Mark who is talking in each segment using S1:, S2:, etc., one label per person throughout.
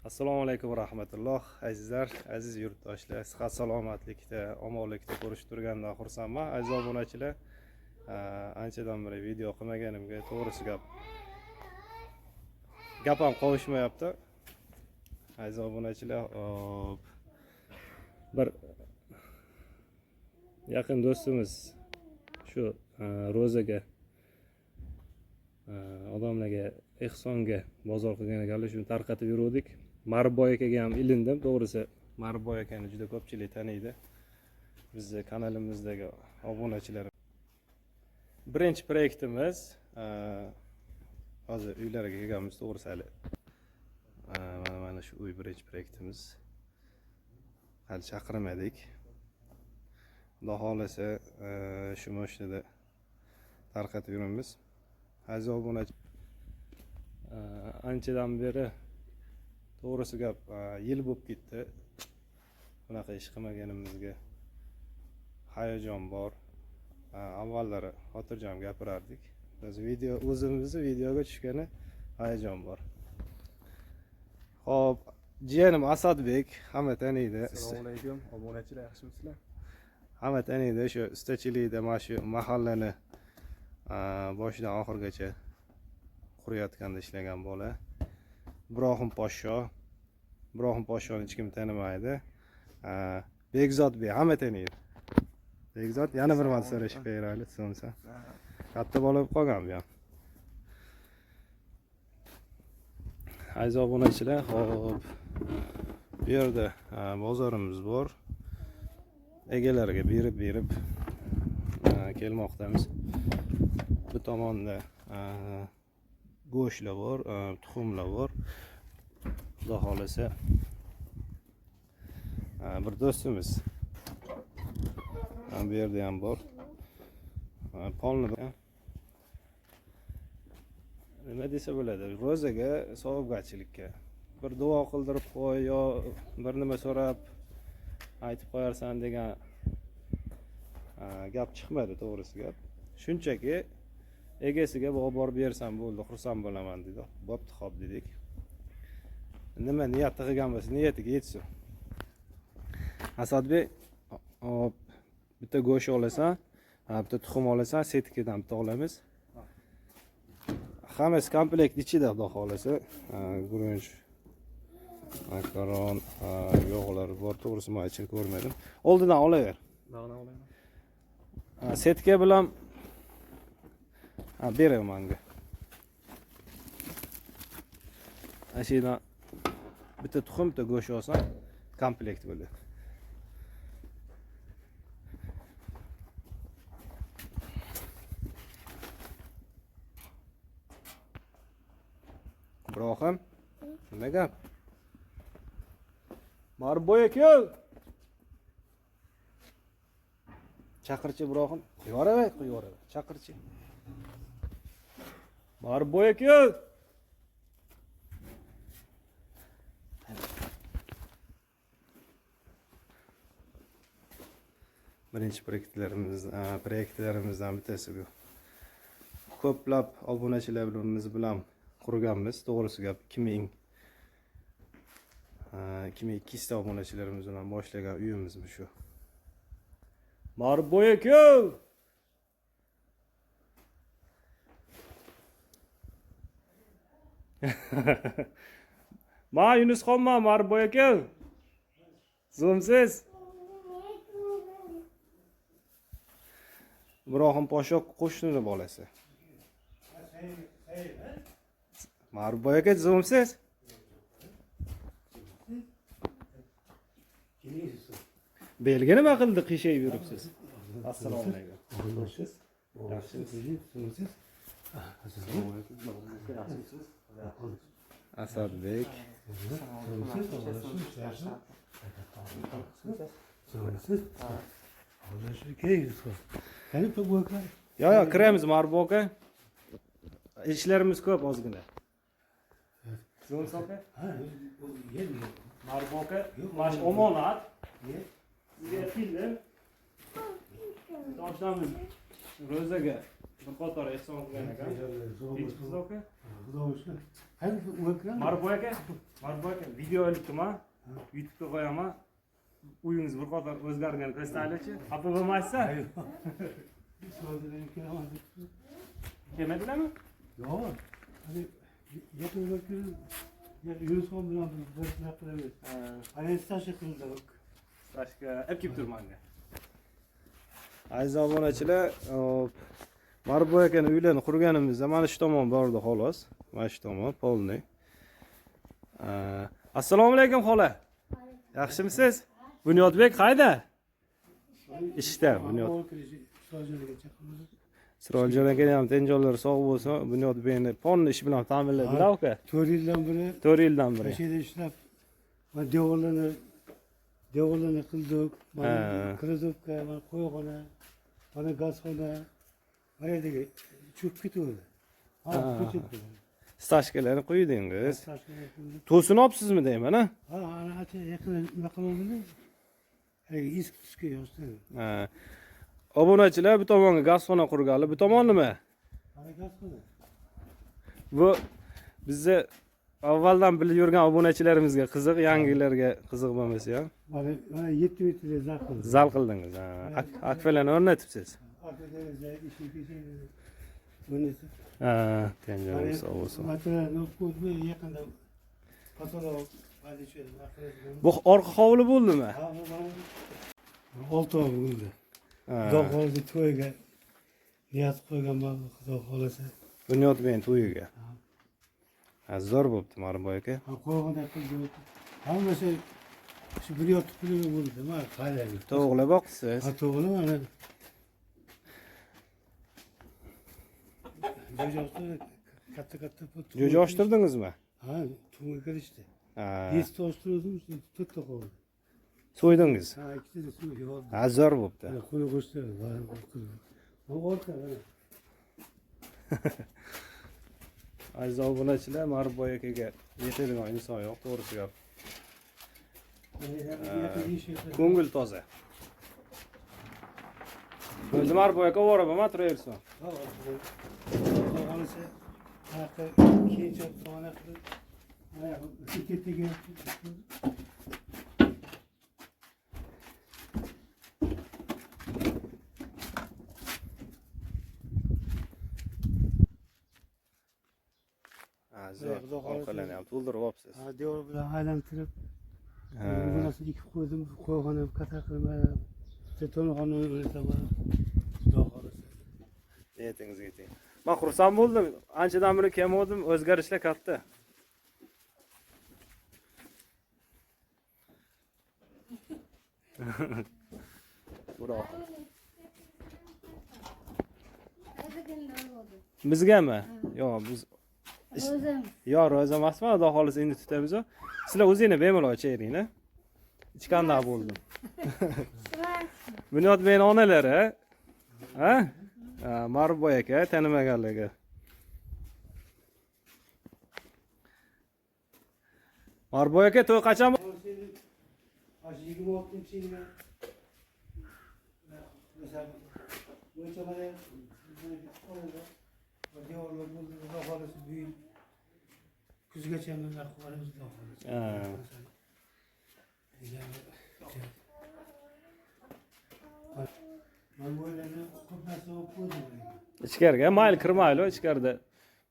S1: Assalomu alaykum va rahmatulloh, azizlar, aziz yurtdoshlar, sihat salomatlikda, omonlikda ko'rishib turgandan xursandman. Aziz obunachilar, anchadan beri video qilmaganimga to'g'risi gap ham qovushmayapti. Aziz obunachilar, hop, bir yaqin do'stimiz shu ro'zaga odamlarga ehsonga bozor qilgan ekanlar, shuni tarqatib yuruvdik. Marboy akaga ham ilindim, to'g'risi Marboy akani juda ko'pchilik taniydi. Bizni kanalimizdagi obunachilar. Birinchi proyektimiz hozir uylariga kelganmiz, to'g'risi hali. Mana shu uy birinchi proyektimiz. Hali chaqirmadik. Xudo xohlasa shu mashinada tarqatib yuramiz. Aziz obunachi, anchadan beri to'g'risi gap yil bo'lib ketdi. Bunaqa ish qilmaganimizga hayajon bor. Avvallari xotirjam gapirardik. Biz video o'zimizni videoga tushgani hayajon bor. Xo'p, jiyanim Asadbek hamma taniydi.
S2: Assalomu alaykum, obunachilar, yaxshimisizlar?
S1: Hamma taniydi shu ustachilikda mana shu mahallani boshidan oxirigacha qurayotganda ishlagan bola. Ibrohim Poshsho. Ibrohim Poshshoni hech kim tanimaydi. Bekzodbek hamma taniydi. Bekzod yana bir marta so'rashib beraylik, so'msa. Katta bola bo'lib qolgan bu ham. Aziz obunachilar, xo'p. Bu yerda bozorimiz bor. Egalariga berib berib kelmoqdamiz. Bu tomonda go'shtlar bor, tuxumlar bor. Xudo xohlasa bir do'stimiz bu yerda ham bor. Polni nima desa bo'ladi, ro'zaga savobgarchilikka bir duo qildirib qo'y yo bir nima so'rab aytib qo'yarsan degan gap chiqmadi, to'g'risi gap. Shunchaki egasiga olib borib bersam bo'ldi, xursand bo'laman dedi. Bo'pti, xo'p dedik. Nima niyat qilgan bo'lsa, niyatiga yetsin. Asadbek, hop, bitta go'sht olasan, bitta tuxum olasan, setkidan bitta olamiz. Hammasi komplekt ichida, xudo xohlasa. Guruch, makaron, yog'lar bor, to'g'risi men ichini ko'rmadim. Oldidan olaver.
S2: Dog'dan olayman.
S1: Setka bilan beraver menga. Ana shu yerdan bitta tuxum, bitta go'sht olsam, komplekt bo'ladi. Ibrohim, nima gap? Marboy aka. Chaqirchi Ibrohim, qo'yib qo'yib chaqirchi. Marboy aka. Birinchi proyektlarimizdan bittasi bu. Ko'plab obunachilarimiz bilan qurganmiz. To'g'risi gap 2200 ta obunachilarimiz bilan boshlagan uyimiz bu shu. Marboy aka. Ma Yunusxonman, Marboy aka. Zo'msiz. Ibrohim Poshsho qo'shnini bolasi. Marboy aka zo'msiz. Belgi nima qildi qiyshayib yuribsiz? Assalomu alaykum. Yaxshimisiz? Asadbek. Yo, yo, kiramiz Marbo aka. Ishlarimiz ko'p ozgina. Zo'msiz aka? Marbo aka, mana shu omonat. Sizga keldim. Toshlamiz ro'zaga Bir qator ehson qilgan ekan. Tinchmisiz, aka?
S3: Xudoga shukur. Hayır, ular
S1: Marboy aka, Marboy aka, video ilibdiman. YouTube'ga qo'yaman. Uyingiz bir qator o'zgargan ko'rsataylikchi. Xafa bo'lmaysiz? Kelmadilarmi?
S3: Yo'q. Hani yakın bakıyoruz. Yunusxon bilan biz bir nima qilamiz. Hani stashi qildi.
S1: Tashqa olib kelib tur manga. Aziz obunachilar, Marboy akani uylarini qurganimizda mana shu tomon bordi xolos. Mana shu tomon полный. Assalomu alaykum xola. Yaxshimisiz? Bunyodbek qayda? Ishda Bunyod. Siroljon aka ham tenjonlari sog' bo'lsin. Bunyodbekni ponni ish bilan ta'minladilar aka.
S3: 4 yildan beri
S1: 4 yildan beri.
S3: o'sha yerda ishlab mana devorlarni qildik. Mana kladovka, mana qo'yxona, mana gazxona. Mana yerdagi cho'kib ketuvdi. Ha, ko'chib ketdi.
S1: Stashkalarni quydingiz.
S3: Stashkalar qildik.
S1: To'sini olibsizmi deyman, a?
S3: Ha, ana acha yaqin nima qiluvdi? Haligi eski tusga yozdi.
S1: Ha. Obunachilar, bu tomonga gazxona qurganlar. Bu tomon nima?
S3: Mana gazxona.
S1: Bu bizni avvaldan bilib yurgan obunachilarimizga qiziq, yangilarga qiziq bo'lmasa ham.
S3: Mana mana 7 metrli zal qildi.
S1: Zal qildingiz. Ha. Akfalarni o'rnatibsiz.
S3: Arka deraza, eshik, eshik. Bunisi.
S1: Ha, tenjonim sog' bo'lsin.
S3: Masalan, qo'ydim yaqinda patolog mana shu nima qiladi.
S1: Bu orqa hovli bo'ldimi?
S3: Ha, bu mana 6 oy bo'ldi.
S1: Ha.
S3: Xudo xohlasa to'yga niyat qo'yganman, Xudo xohlasa.
S1: Bunyodbek to'yiga. Ha, zo'r bo'pti Marboy aka.
S3: Ha, qo'yg'anda qildi. Hammasi shu bir yotib pulga bo'ldi. Mana qarang.
S1: Tovuqlar boqsiz.
S3: Ha, to'g'ri mana. Jo'ja katta katta pul.
S1: Jo'ja ochtirdingizmi?
S3: Ha, tuxumga kirishdi.
S1: Ha.
S3: Yetti ochtirdim, to'rtta qoldi.
S1: So'ydingiz.
S3: Ha, ikkita suv yig'ildi.
S1: Ha, zo'r bo'pti.
S3: Mana qo'li qo'shdi, Bu orqa mana.
S1: Aziz obunachilar, Marboy akaga yetadigan inson yo'q, to'g'risi gap. Ko'ngil toza. Bo'ldi Marboy aka, o'raman, turaversin.
S3: Ha, Xudo xohlasa, anaqa keyincha sona qilib, mana ketiga
S1: Ha, zo'r.
S3: Xudo xohlasa.
S1: Orqalarni ham to'ldirib olibsiz.
S3: Ha, devor bilan aylantirib,
S1: Ha.
S3: bunasini ekib qo'ydim, qo'yxona katta qilib, betonxona o'rnataman. Xudo xohlasa.
S1: Niyatingizga yeting. Men xursand bo'ldim. Anchadan beri kelmadim, o'zgarishlar katta. Ura. Bizgami? Yo'q, biz
S4: O'zim.
S1: Yo'q, ro'za emasmi? Xudo xohlasa endi tutamiz. Sizlar o'zinglar bemalol ichaveringlar. Ichgandan bo'ldim. Bunyodbekning onalari, ha? Ha, Ma'rufboy aka tanimaganligi. Ma'rufboy aka, to'y qachon?
S3: Shu 26-yilda masalan, bo'yicha mana devorlar bo'ldi, Xudo xohlasa bu yil kuzgacha nima qilib olamiz, Xudo xohlasa. Man bu yerni ko'p narsa olib qo'ydim.
S1: Ichkariga mayli kirmayli, ichkarida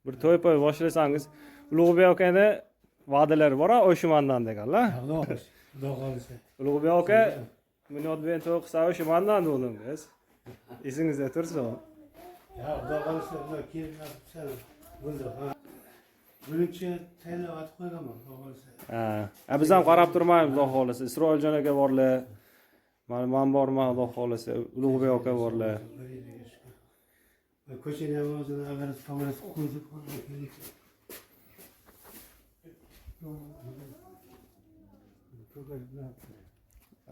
S1: bir to'y poy boshlasangiz, Ulug'bek akani va'dalari bor, o'sha deganlar.
S3: Xudo xohlasa, Xudo xohlasa.
S1: Ulug'bek aka, Bunyodbek to'y qilsa o'sha mandan degangiz. Esingizda tursin.
S3: Ya Xudo xohlasa, xudo kelin bo'ldi. Ha. Buncha tayinlab aytib qo'yganman, Xudo xohlasa.
S1: Ha, biz ham qarab turmaymiz, Xudo xohlasa. Isroiljon aka borlar. Mana men borman, Xudo xohlasa. Ulug'bek aka borlar.
S3: Ko'chani ham o'zini ag'arat pag'arat qo'ydik.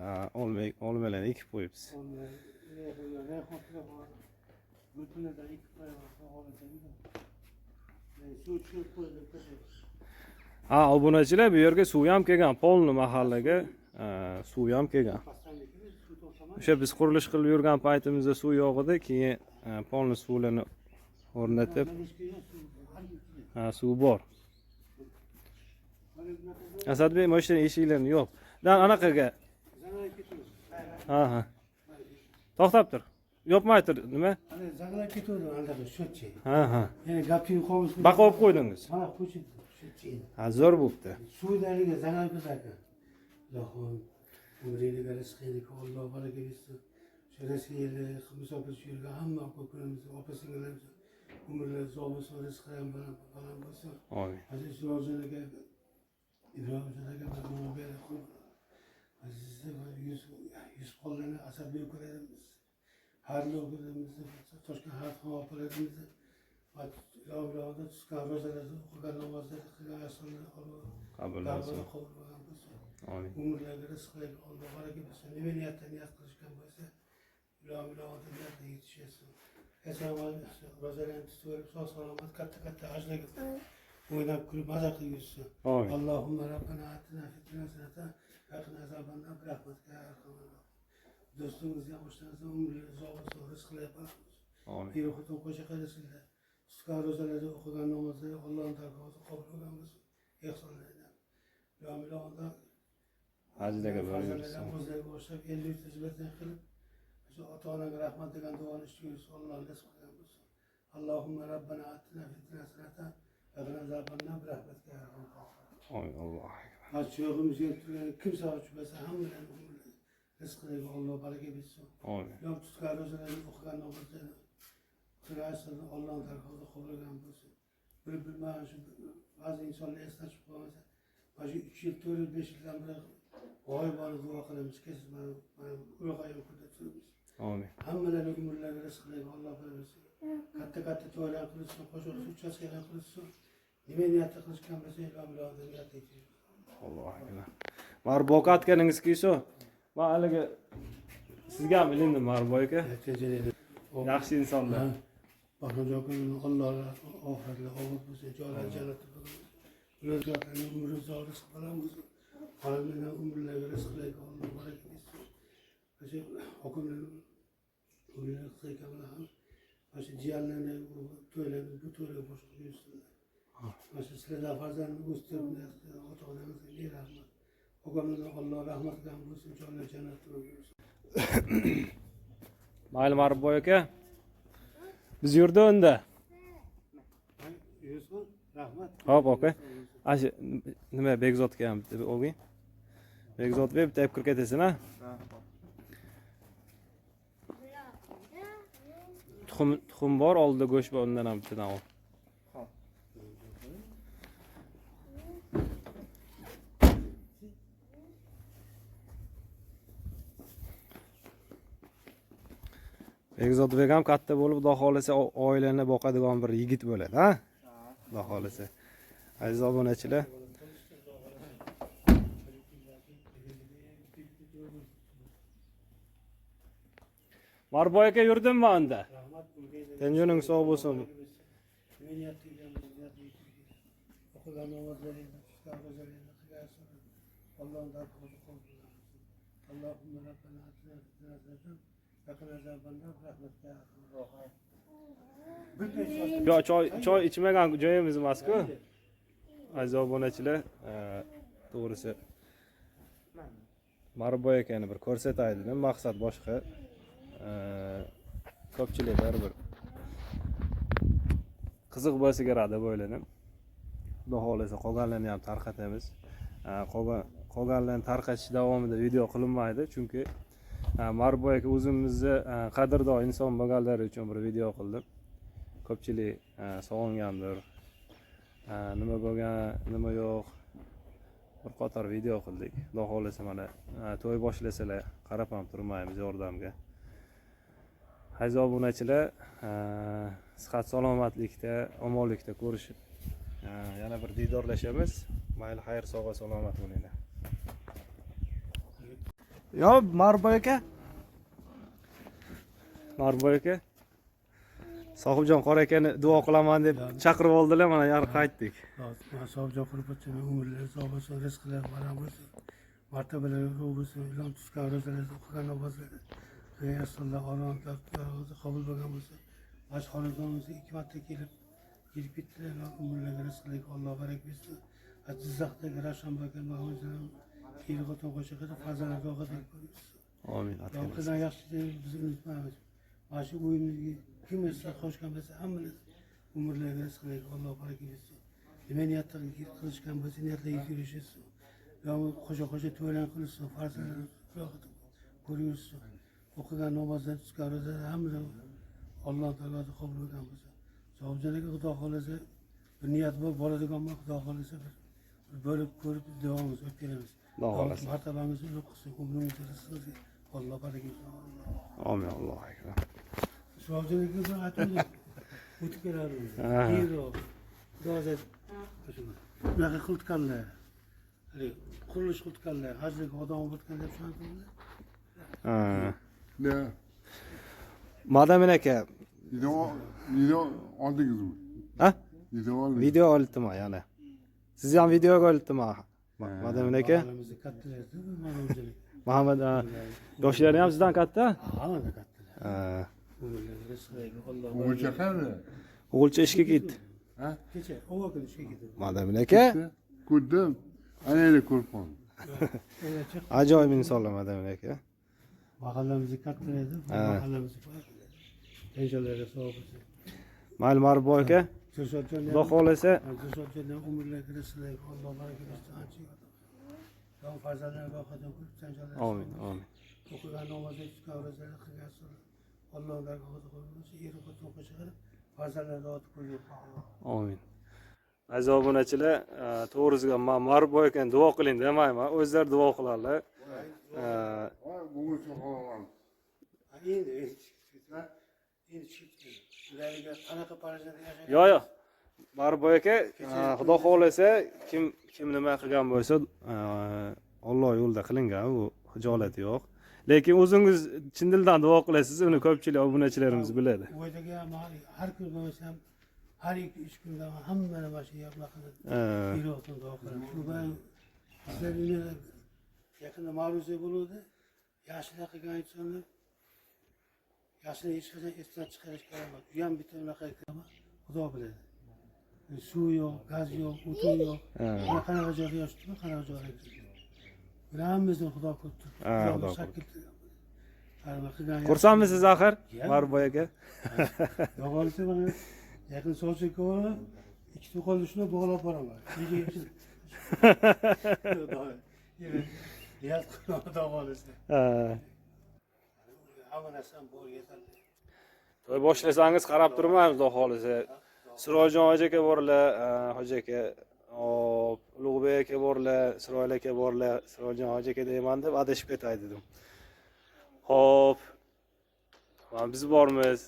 S1: Ha, olma olmalarni ekib qo'yibsiz. Ha, obunachilar, bu yerga suv ham kelgan, polni mahallaga suv ham kelgan. O'sha biz qurilish qilib yurgan paytimizda suv yo'q edi, keyin polni suvlarni O'rnatib, ha, suv bor. Asadbek, mashina eshiklarini yop. Dan anaqaga. Ha, ha. To'xtab tur. Yopmay tur, nima?
S3: Ana zanglar ketaverdi anaqa счётчик.
S1: Ha, ha.
S3: Yana gapni qo'yamiz.
S1: Baqa olib qo'ydingiz.
S3: Mana qo'ychi счётчик.
S1: Ha, zo'r bo'pti.
S3: Suvdariga zanglar ketar ekan. Ilohim, umringga rizqingga Alloh baraka bersin. Shu Rossiyada musofir shu yerga hamma aka ukalarimiz, opa singillarimiz umrlari uzoq bo'lsin, rizqi ham baland bo'lsin.
S1: Amin.
S3: Aziz Sirojjon aka, Ibrohimjon aka, Mo'min Azizni yuz qo'llarni Asadbek ukalarimiz, Harli ukalarimiz, Toshkent Harxon opalarimiz va ilohida tutgan ro'zalarni, o'qigan namozlarni, qilgan ehsonlarni Alloh
S1: Qabul bo'lsin.
S3: qabul qilgan bo'lsin.
S1: Amin.
S3: Umrlariga rizqlariga Alloh baraka bersin. Nima niyatda niyat qilishgan bo'lsa, ilohim ilohida niyatga yetishsin. Ro'zalarni tutib olib, sog' salomat katta katta hajlarga o'ynab kulib maza qilib yursin.
S1: Amin.
S3: Allohumma rabbana atina fid dunya hasanatan va qina azabannar bi rahmatika ya arhamar rohimin. Do'stingizga oshnangizga umrlari uzoq bo'lsin, rizqlari baland bo'lsin.
S1: Amin.
S3: Er xotin qo'sha qarasinlar. Tutgan ro'zalarda o'qigan namozlari Allohning dargohida qabul bo'lgan bo'lsin. Ehsonlardan. Ilohim ilohida
S1: Hajlarga borib
S3: farzandlardan
S1: yursin.
S3: o'zlariga o'xshab 50 xizmatdan qilib, o'sha ota-onaga rahmat degan duoni eshitib yursin, Alloh nasib qilgan bo'lsin. Allohumma rabbana atina fid dunya hasanatan va qina azabannar bi rahmatika ya arhamar rohimin.
S1: Amin. Alloh.
S3: Hozir cho'g'imiz yerib turgan kimsa bo'lsa hammalarni umrlari rizqlariga Alloh baraka bersin.
S1: Amin.
S3: Ilohim tutgan ro'zalarni, o'qigan namozlarni, qilgan Allohning dargohida qabul qilgan bo'lsin. Bilib bilmagan shu ba'zi insonlar esdan chiqib qolmasa, mana shu 3 yil, 4 yil, 5 yildan beri g'oyibona duo qilamiz. Kechir mana mana ulg'aygan kunda turibmiz.
S1: Amin.
S3: Hammalari umrlariga rizqlariga Alloh bersin. Katta katta to'ylar qilishsin, qo'shiq uchastkalar qilishsin. Nima niyatda qilishgan bo'lsa, ilohim ilohida niyat etsin.
S1: Alloh akbar. Marboka atganingiz kelsa, man haligi sizga ham ilindim Marboy aka.
S3: Natijalar.
S1: Yaxshi insonlar.
S3: Bahrom aka, Alloh oxiratlar obod bo'lsin, joylari jannatda bo'lsin. Ular umri uzoq, rizq baland bo'lsin. Xolamlarning umrlariga, rizqlariga Alloh baraka bersin. O'sha hokimlarning umrlari qisqa bilan ham mana shu jiyanlarni to'ylarni bu to'ylar boshqa yursinlar. Mana shu sizlardan farzandni o'stirib, ota onangizga ming rahmat. Okamlardan Alloh rahmat qilgan bo'lsin, joylari jannatda bo'lsin.
S1: Mayli Marboy aka. Biz yurdi unda.
S3: Yusuf, rahmat.
S1: Hop, aka. Ana nima Bekzodga ham bitta olgin. Bekzodbek bitta olib kirib ketasan, ha? Tuxum bor, oldida go'sht bor, undan ham bittadan ol.
S2: Hop.
S1: Bekzodbek ham katta bo'lib, Xudo xohlasa oilani boqadigan bir yigit bo'ladi, ha? Xudo xohlasa. Aziz obunachilar, Marboy aka yurdimmi unda?
S3: Rahmat.
S1: Tanjoning sog' bo'lsin.
S3: O'qigan namozlaringni, tutgan ro'zalaringni qilgan Allohning dargohida qabul qilgan bo'lsin. Allohumma rabbana atina fid dunya hasanatan va qina azabannar bi rahmatika ya arhamar rohimin. Bir pech
S1: Yo, choy ichmagan joyimiz emas-ku. Aziz obunachilar, to'g'risi Marboy akani bir ko'rsatay dedim. Maqsad boshqa. Ko'pchilik baribir qiziq bo'lsa kerak deb o'yladim. Xudo xohlasa qolganlarni ham tarqatamiz. Qolganlarni tarqatish davomida video qilinmaydi, chunki Marboy aka o'zimizni qadrdon inson bo'lganlari uchun bir video qildim. Ko'pchilik sog'ingandir. Nima bo'lgan, nima yo'q, bir qator video qildik. Xudo xohlasa mana to'y boshlasalar qarab ham turmaymiz yordamga. Aziz obunachilar, sihat salomatlikda, omonlikda ko'rishib, yana bir diydorlashamiz. Mayli, xayr, sog' salomat bo'linglar. Yo, Marboy aka. Marboy aka. Sohibjon qora akani duo qilaman deb chaqirib oldilar, mana yana qaytdik.
S3: Sohibjon Qurbatchini umrlari uzoq bo'lsin, rizqlari baland bo'lsin, martabalari ulug' bo'lsin, ilom tutgan ro'zalarni, o'qigan namozlari, qilgan ihsonlar Allohning dargohida qabul bo'lgan bo'lsin. Mana shu xonadonimizga 2 marta kelib kelib ketdilar va umrlariga rizqlarga Alloh baraka bersin. Jizzaxdagi Ravshan aka Mahmudjon er xotin qo'sha qilib farzandlar rohatini ko'rsin.
S1: Amin.
S3: Qilgan yaxshi biz unutmaymiz. Mana shu uyimizga kim hissa qo'shgan bo'lsa hammamiz umrlariga rizqlarga Alloh baraka bersin. Nima niyat qilishgan bo'lsa niyatlariga erishsin. Qo'sha qo'sha to'ylar qilsin, farzandlar rohatini ko'rsin. O'qigan namozlar, tutgan ro'zalar hammasi Alloh taologa qabul bo'lgan bo'lsa. Sobitjon aka Xudo xohlasa bir niyat bor, boradiganman Xudo xohlasa bir bo'lib ko'rib davomimiz o'tib kelamiz.
S1: Xudo xohlasa.
S3: Martabamizni ulug' qilsin, umrimizni rizqimizga Alloh baraka bersin.
S1: Amin. Allohu akbar.
S3: Sobitjon aka bir aytdim, o'tib kelamiz. Keyinroq. Xudo xohlasa bunaqa qilganlar. Haligi qurilish qilganlar, hajlik odam o'tgan deb tushunadimi?
S1: Ha.
S4: Ne?
S1: Madamin aka,
S4: Video oldingizmi?
S1: Ha?
S4: Video oldingiz.
S1: Video oldim yana. Siz ham videoga oldim. Madamin aka,
S3: Mahallamizda kattalar, Madaminjon aka.
S1: Muhammad yoshlari ham sizdan katta?
S3: Hamma kattalar.
S1: Ha.
S3: Umrlari rizqlarga Alloh
S4: O'g'ilcha qani?
S1: O'g'ilcha ishga ketdi.
S4: Ha?
S3: Kecha ova kuni ishga ketdi.
S1: Madamin aka,
S4: Ko'rdim. Ana yerda ko'rib qoldim.
S1: ajoyib insonlar Madamin aka.
S3: Mahallamizda kattalar edi. Mahallamizda pensionerlarga sog' bo'lsin.
S1: Mayli Marboy aka,
S3: Dilshodjon
S1: Xudo xohlasa
S3: Dilshodjon umrlariga rizqlarga Alloh baraka bersin. Ancha odam. Farzandlar rohatini ko'rib, janjallar.
S1: Amin, amin.
S3: O'qigan namozlar, tutgan ro'zalar qilgan Alloh dargohida qabul bo'lsin. Er xotin qo'sha qilib, farzandlar rohat ko'rib.
S1: Amin. Aziz obunachilar, to'g'risiga men Marboy aka duo qiling demayman, o'zlari duo qiladilar.
S4: Bugun so'rab
S3: Endi endi chiqdi. Ularga qanaqa farzand yashagan?
S1: Yo'q, yo'q. Marboy aka, Xudo xohlasa kim kim nima qilgan bo'lsa, Alloh yo'lida qilingan, u hijolati yo'q. Lekin o'zingiz chin dildan duo qilasiz, uni ko'pchilik obunachilarimiz biladi.
S3: O'ydaga ham har kun bo'lmasa ham har 2-3 kunda hammani mana shu yoqlarni er-xotin duo qilamiz. Shu bilan bizlar yaqinda ma'ruza bo'luvdi. Yaxshilik qilgan insonlar yaxshilik hech qachon esdan chiqarish kerak emas. U ham bitta unaqa Xudo biladi. Suv yo'q, gaz yo'q, o'tin yo'q. Bular qanaqa joyda yashayapti, qanaqa joyda yashayapti. Bular hammasini Xudo ko'rib turibdi.
S1: Xudo
S3: shak
S1: ko'rib.
S3: Qilgan.
S1: Xursandmisiz axir, Marboy aka?
S3: Xudo xohlasa mana yaqin sovchilikka boraman, ikkita qo'lni shuni bog'lab boraman. Niyat qilaman, Xudo xohlasa. Hamma narsam bor, yetarli.
S1: To'y boshlasangiz qarab turmaymiz, Xudo xohlasa. Sirojjon hoji aka borlar, hoji aka, hop, Ulug'bek aka borlar, Siroyil aka borlar, Sirojjon hoji aka deyman deb adashib ketay dedim. Hop. Mana biz bormiz.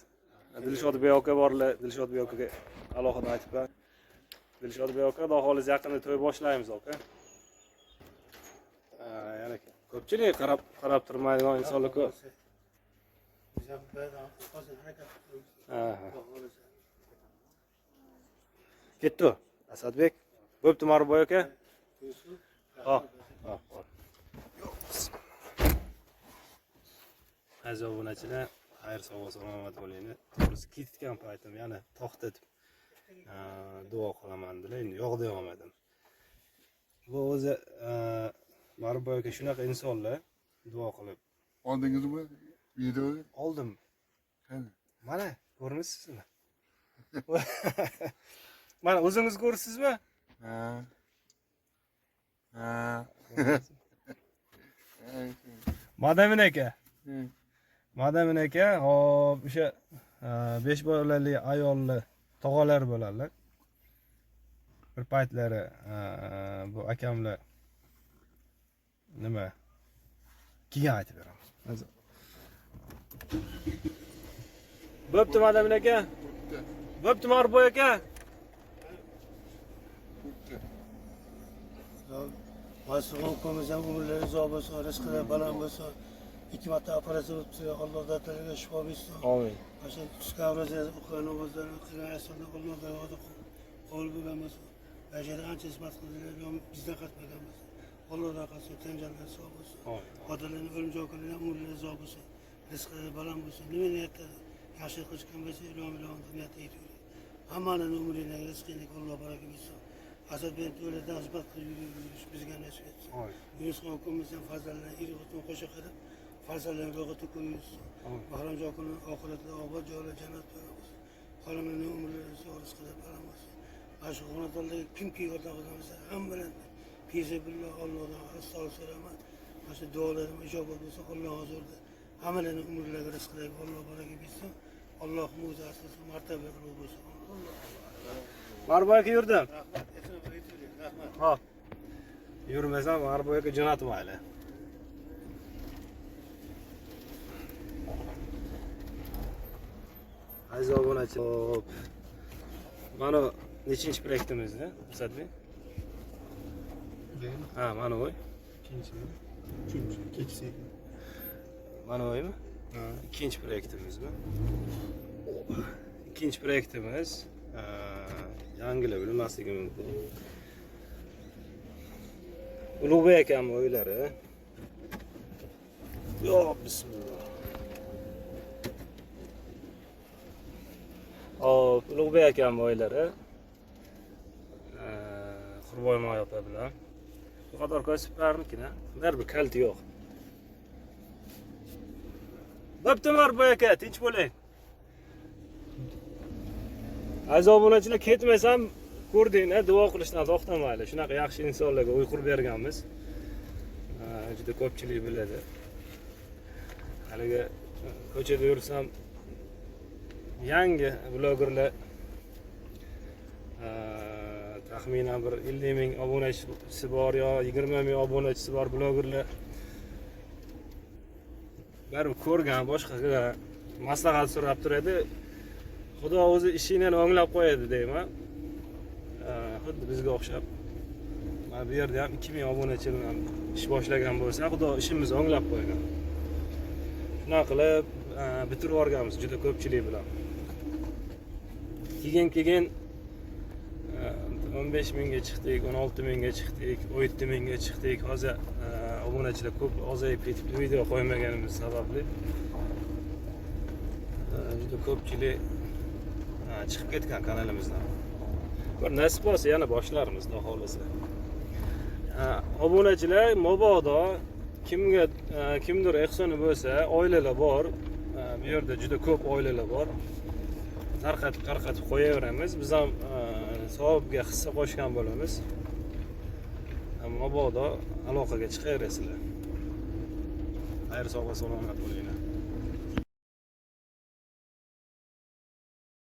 S1: Dilshodbek aka borlar, Dilshodbek akaga alohida aytibman. Dilshodbek aka, Xudo xohlasa yaqinda to'y boshlaymiz aka. Yana ko'pchilik qarab qarab turmaydigan insonlar ko'p.
S3: Biz ham hozir harakat qilamiz. Xudo xohlasa.
S1: Ketdi. Asadbek. Bo'pti Marboy aka. Hop. Hop. Aziz obunachilar, xayr sog' salomat bo'linglar. To'g'risi ketgan paytim yana to'xtatib duo qilaman dedilar. Endi yo'q deya olmadim. Bu o'zi Marboy aka shunaqa insonlar duo qilib
S4: Oldingizmi? Videoni?
S1: oldim.
S4: Qani?
S1: Mana ko'rmishsizmi? Mana o'zingiz ko'rsizmi?
S4: Ha. Ha.
S1: Madamin aka. Madamin aka, hop, o'sha 5 bolali ayolli tog'alar bo'ladilar. Bir paytlari bu akamlar nima keyin aytib beramiz. Bo'pti Madamin aka. Bo'pti Marboy aka.
S3: Boshlig'im ukamiz ham umrlari uzoq bo'lsin, rizqlari baland bo'lsin. 2 marta operatsiya bo'libdi, Alloh dardlariga shifo bersin.
S1: Amin.
S3: O'sha tutgan ro'zasi, o'qigan namozlarni, qilgan ihsonlar Alloh dargohida qabul bo'lgan bo'lsin. Bashara ancha xizmat qildilar, bizdan qaytmagan bo'lsin. Alloh dargohida tanjanlar sog' bo'lsin.
S1: Amin.
S3: Xotinlarni o'lim jo'qlarni umrlari uzoq bo'lsin. Rizqlari baland bo'lsin. Nima niyatlar Yaxshi qilishgan bo'lsa, ilohim ilohim niyat etib. Hammaning umrini rizqini Alloh baraka bersin. Asad ben to'ladan xizmat qilib yurish bizga nasib etsin.
S1: Oy.
S3: Yunus hukumimizdan farzandlarni eri xotin qo'sha qilib, farzandlarni ro'yxatga qo'yilsin. Bahrom aka oxiratda obod joylar jannat bo'lsin. Xolamning umrlari rizqida baram bo'lsin. Mana shu xonadonlarga kimki yordam qilgan bo'lsa, hammalarni pezi billah Allohdan astag'firullah so'rayman. Mana shu duolarim ijobat bo'lsin, Alloh huzurida hammalarning umrlariga rizqlariga Alloh baraka bersin. Allohim o'zi asrasin, martaba ulug' bo'lsin. Alloh
S1: Marboy aka yurdim.
S3: Rahmat, rahmat.
S1: Hop. Yurmasam Marboy aka jo'natmayli. Aziz obunachi. Hop. Mana nechinchi proyektimizda, Asadbek? Ha, mana bu.
S2: Ikkinchi, uchinchi, kechki.
S1: Mana buymi?
S2: Ha.
S1: Ikkinchi proyektimizmi? Ikkinchi proyektimiz yangilar bilmasligi mumkin. Ulug'bek akamning uylari. Yo, bismillah. Hop, Ulug'bek akamning uylari. Qurboy moy opa bilan. Bu qator kosiblarnikina. Baribir kaliti yo'q. Bo'pti Marboy aka, tinch bo'ling. Aziz obunachilar, ketmasam ko'rdinglar, duo qilishdan to'xtamayli. Shunaqa yaxshi insonlarga uy qurib berganmiz. Juda ko'pchilik biladi. Haligi ko'chada yursam yangi blogerlar taxminan bir 50 ming obunachisi bor yo 20 ming obunachisi bor blogerlar baribir ko'rgan, boshqaga maslahat so'rab turadi. Xudo o'zi ishingni o'nglab qo'yadi deyman. Xuddi bizga o'xshab. Mana bu yerda ham 2000 obunachi bilan ish boshlagan bo'lsa, Xudo ishimizni o'nglab qo'ygan. Shunaqa qilib bitirib yuborganmiz juda ko'pchilik bilan. Keyin 15 mingga chiqdik, 16 mingga chiqdik, 17 mingga chiqdik. Hozir obunachilar ko'p ozayib ketibdi video qo'ymaganimiz sababli. Juda ko'pchilik chiqib ketgan kanalimizdan. Bir nasib bo'lsa yana boshlarmiz, xudo xohlasa. Obunachilar mabodo kimga kimdir ehsoni bo'lsa, oilalar bor. Bu yerda juda ko'p oilalar bor. Tarqatib tarqatib qo'yaveramiz. Biz ham savobga hissa qo'shgan bo'lamiz. Mabodo aloqaga chiqaverasizlar. Xayr, sog' va salomat bo'linglar.